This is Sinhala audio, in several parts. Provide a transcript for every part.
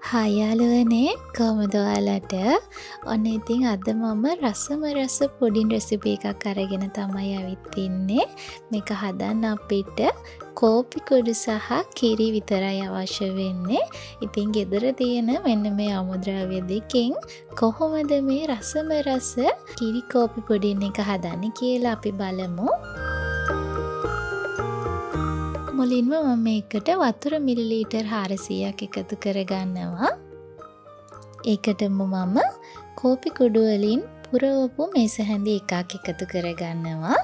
හායි යාළුවනේ, කොහොමද ඔයාලට? ඔන්න ඉතින් අද මම රසම රස පුඩින් රෙසිපි එකක් අරගෙන තමයි ඇවිත් ඉන්නේ. මේක හදන්න අපිට කෝපි කුඩු සහ කිරි විතරයි අවශ්‍ය වෙන්නේ. ඉතින් ගෙදර තියෙන මෙන්න මේ අමුද්‍රව්‍ය දෙකෙන් කොහොමද මේ රසම රස කිරි කෝපි පුඩින් එක හදන්නේ කියලා අපි බලමු. මුලින්ම මම මේකට වතුර මිලිලීටර් 400ක් එකතු කරගන්නවා. ඒකටම මම කෝපි කුඩු වලින් පුරවපු මේස හැඳි එකක් එකතු කරගන්නවා.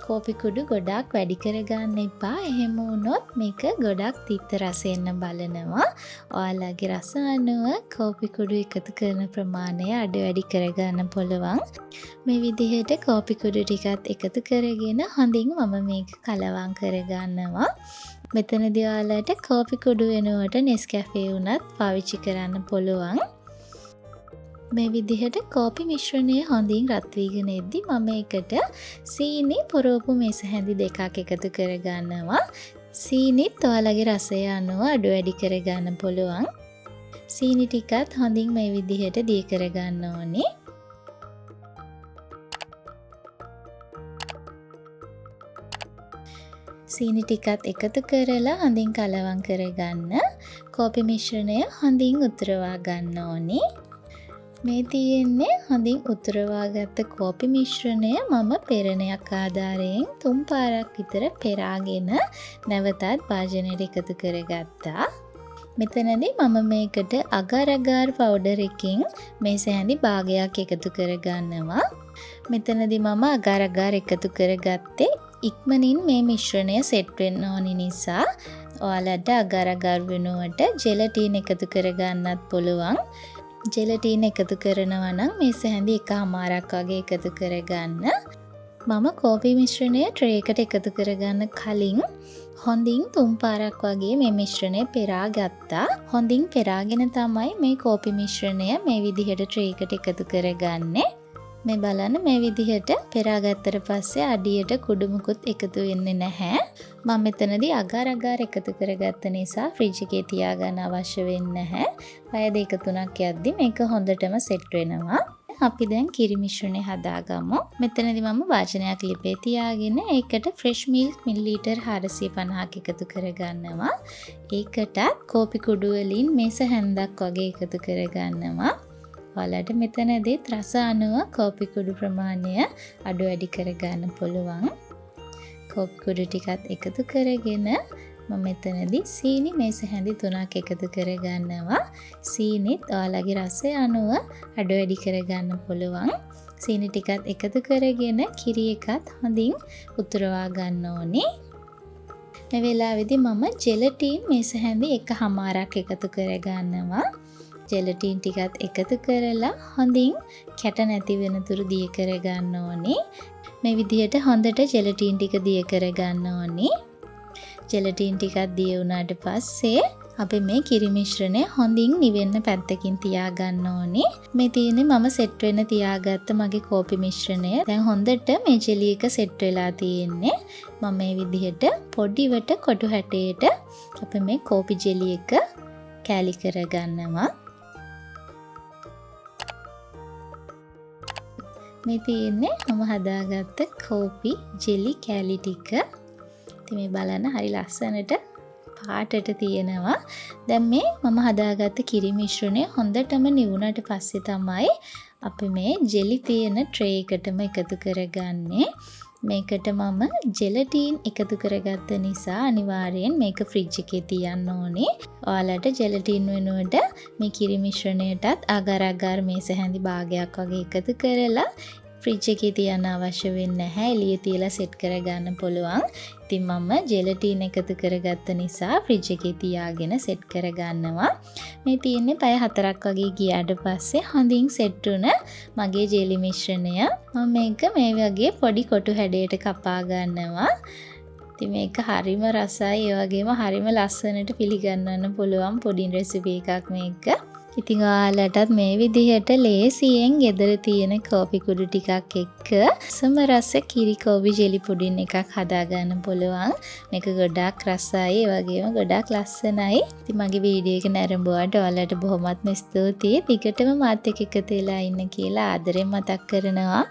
කෝපි කුඩු ගොඩාක් වැඩි කරගන්න එපා. එහෙම වුණොත් මේක ගොඩක් තිත්ත රස එන්න බලනවා. ඔයාලගේ රස අනුව කෝපි කුඩු එකතු කරන ප්‍රමාණය අඩු වැඩි කරගන්න පුළුවන්. මේ විදිහට කෝපි කුඩු ටිකත් එකතු කරගෙන හොඳින් මම මේක කලවම් කරගන්නවා. මෙතනදී ඔයාලට කෝපි කුඩු වෙනුවට නෙස්කැෆේ වුණත් පාවිච්චි කරන්න පුළුවන්. මේ විදිහට කෝපි මිශ්‍රණය හොඳින් රත් වීගෙන එද්දි මම ඒකට සීනි පුරවපු මේස හැඳි දෙකක් එකතු කරගන්නවා. සීනිත් ඔයාලගේ රසය අනුව අඩු වැඩි කරගන්න පුළුවන්. සීනි ටිකත් හොඳින් මේ විදිහට දිය කරගන්න ඕනේ. සීනි ටිකත් එකතු කරලා හොඳින් කලවම් කරගන්න. කෝපි මිශ්‍රණය හොඳින් උතුරවා ගන්න ඕනේ. මේ තියෙන්නේ හොඳින් උතුරවාගත්ත කෝපි මිශ්‍රණය. මම පෙරණයක් ආධාරයෙන් 3 පාරක් විතර පෙරාගෙන නැවතත් භාජනයට එකතු කරගත්තා. මෙතනදී මම මේකට අගාර් අගාර් පවුඩර් එකකින් මේස හැඳි භාගයක් එකතු කරගන්නවා. මෙතනදී මම අගාර් අගාර් එකතු කරගත්තේ ඉක්මනින් මේ මිශ්‍රණය සෙට් වෙන්න ඕනි නිසා. ඔයාලට අගාර් අගාර් වෙනුවට ජෙලටීන් එකතු කරගන්නත් පුළුවන්. ජෙලටීන් එකතු කරනවා නම් මේස හැඳි එකහමාරක් වගේ එකතු කරගන්න. මම කෝපි මිශ්‍රණය ට්‍රේ එකට එකතු කරගන්න කලින් හොඳින් 3 පාරක් වගේ මේ මිශ්‍රණය පෙරා ගත්තා. හොඳින් පෙරාගෙන තමයි මේ කෝපි මිශ්‍රණය මේ විදිහට ට්‍රේ එකට එකතු කරගන්නේ. මේ බලන්න මේ විදිහට පෙරාගත්තට පස්සේ අඩියට කුඩු මුකුත් එකතු වෙන්නේ නැහැ. මම මෙතනදී අගාර් අගාර් එකතු කරගත්ත නිසා ෆ්‍රිජ් එකේ තියාගන්න අවශ්‍ය වෙන්නේ නැහැ. පැය දෙක තුනක් යද්දි මේක හොඳටම සෙට් වෙනවා. අපි දැන් කිරි මිශ්‍රණය හදාගමු. මෙතනදී මම වාජනයක් ලිපේ තියාගෙන ඒකට ෆ්‍රෙෂ් මිල්ක් මිලිලීටර් 450ක් එකතු කරගන්නවා. ඒකටත් කෝපි කුඩු වලින් මේස හැන්දක් වගේ එකතු කරගන්නවා. ඔයාලට මෙතනදීත් රස අනුව කෝපි කුඩු ප්‍රමාණය අඩු වැඩි කරගන්න පුළුවන්. කෝපි කුඩු ටිකත් එකතු කරගෙන මම මෙතනදී සීනි මේස හැඳි 3ක් එකතු කරගන්නවා. සීනිත් ඔයාලගේ රසය අනුව අඩු වැඩි කරගන්න පුළුවන්. සීනි ටිකත් එකතු කරගෙන කිරි එකත් හොඳින් උතුරවා ගන්න ඕනේ. මේ වෙලාවේදී මම ජෙලටීන් මේස හැඳි එකහමාරක් එකතු කරගන්නවා. ජෙලටීන් ටිකත් එකතු කරලා හොඳින් කැට නැති වෙනතුරු දිය කරගන්න ඕනේ. මේ විදිහට හොඳට ජෙලටීන් ටික දිය කරගන්න ඕනේ. ජෙලටීන් ටිකත් දිය වුණාට පස්සේ අපි මේ කිරි මිශ්‍රණය හොඳින් නිවෙන්න පැත්තකින් තියාගන්න ඕනේ. මේ තියෙන්නේ මම සෙට් වෙන්න තියාගත්ත මගේ කෝපි මිශ්‍රණය. දැන් හොඳට මේ ජෙලි එක සෙට් වෙලා තියෙන්නේ. මම මේ විදිහට පොඩිවට කොටු හැටයට අපි මේ කෝපි ජෙලි එක කෑලි කරගන්නවා. මේ තියෙන්නේ මම හදාගත්ත කෝපි ජෙලි කෑලි ටික. ඉතින් මේ බලන්න හරි ලස්සනට පාටට තියෙනවා. දැන් මේ මම හදාගත්ත කිරි මිශ්‍රණය හොඳටම නිවුණට පස්සේ තමයි අපි මේ ජෙලි තියෙන ට්‍රේ එකටම එකතු කරගන්නේ. මේකට මම ජෙලටීන් එකතු කරගත්ත නිසා අනිවාර්යෙන් මේක ෆ්‍රිජ් එකේ තියන්න ඕනේ. ඔයාලට ජෙලටීන් වෙනුවට මේ කිරි මිශ්‍රණයටත් අගාර් අගාර් මේස හැඳි භාගයක් වගේ එකතු කරලා ෆ්‍රිජ් එකේ තියන්න අවශ්‍ය වෙන්නේ නැහැ. එළියේ තියලා සෙට් කරගන්න පුළුවන්. ඉතින් මම ජෙලටීන් එකතු කරගත්ත නිසා ෆ්‍රිජ් එකේ තියාගෙන සෙට් කරගන්නවා. මේ තියෙන්නේ පැය 4ක් වගේ ගියාට පස්සේ හොඳින් සෙට් වුණ මගේ ජෙලි මිශ්‍රණය. මම මේක මේ වගේ පොඩි කොටු හැඩයට කපා ගන්නවා. ඉතින් මේක හරිම රසයි, ඒ වගේම හරිම ලස්සනට පිළිගන්වන්න පුළුවන් පුඩින් රෙසිපි එකක් මේක. ඉතින් ඔයාලටත් මේ විදිහට ලේසියෙන් ගෙදර තියෙන කෝපි කුඩු ටිකක් එක්ක රසම රස කිරි කෝපි ජෙලි පුඩින් එකක් හදාගන්න පුළුවන්. මේක ගොඩාක් රසයි, ඒ වගේම ගොඩාක් ලස්සනයි. ඉතින් මගේ වීඩියෝ එක නැරඹුවාට ඔයාලට බොහොමත්ම ස්තුතියි. දිගටම මාත් එක්ක එකතු වෙලා ඉන්න කියලා ආදරෙන් මතක් කරනවා.